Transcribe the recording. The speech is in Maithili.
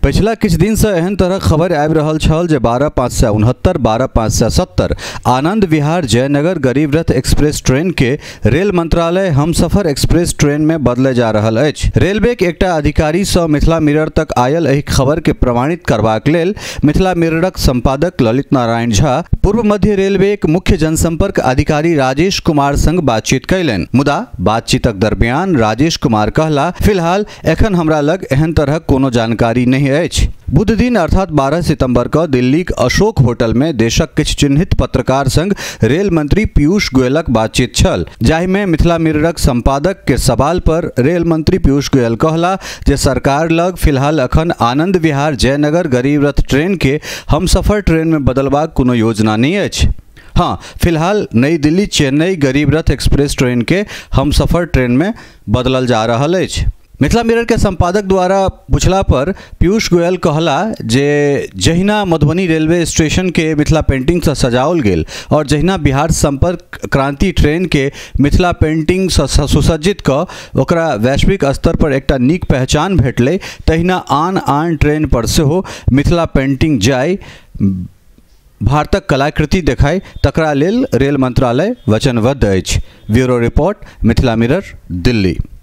पछिला किछु दिनसँ एहन तरहक खबर आबि रहल छल जे 12,569 12,570 आनंद विहार जयनगर गरीब रथ एक्सप्रेस ट्रेन के रेल मंत्रालय हमसफर एक्सप्रेस ट्रेन में बदले जा रहल अछि। रेलवे के एकटा अधिकारी सँ मिथिला मिरर तक आयल एहि खबर के प्रमाणित करबाक लेल मिथिला मिररक संपादक ललित नारायण झा पूर्व मध्य रेलवे के मुख्य जनसंपर्क अधिकारी राजेश कुमार संग बातचीत कयलनि। मुदा बातचीतक दरमियान राजेश कुमार कहला, फिलहाल एखन हमरा लग एहन तरहक कोनो जानकारी नहि अछि। बुध दिन अर्थात 12 सितंबर क दिल्लीक अशोक होटल में देशक किछु चिन्हित पत्रकार संग रेल मंत्री पीयूष गोयलक बातचीत छल, जाहि में मिथिला मिररक संपादक के सवाल पर रेल मंत्री पीयूष गोयल कहला जे सरकार लग फिलहाल अखन आनंद विहार जयनगर गरीब रथ ट्रेन के हमसफर ट्रेन में बदलबाक कोनो योजना नहि अछि। हाँ, फिलहाल नई दिल्ली चेन्नई गरीब रथ एक्सप्रेस ट्रेन के हमसफर ट्रेन में बदलल जा रहल अछि। मिथिला मिरर के संपादक द्वारा पूछला पर पीयूष गोयल कहला जे जहिना मधुबनी रेलवे स्टेशन के मिथिला पेंटिंग से सजाओल गेल और जहिना बिहार संपर्क क्रांति ट्रेन के मिथिला पेंटिंग से सुसज्जित क ओकरा वैश्विक स्तर पर एकटा नीक पहचान भेटलै, तहिना आन आन ट्रेन पर सेहो मिथिला पेंटिंग जाय भारतक कलाकृति देखाय तकरा लेल रेल मंत्रालय वचनबद्ध अछि। Bureau report, Mithila mirror, Delhi.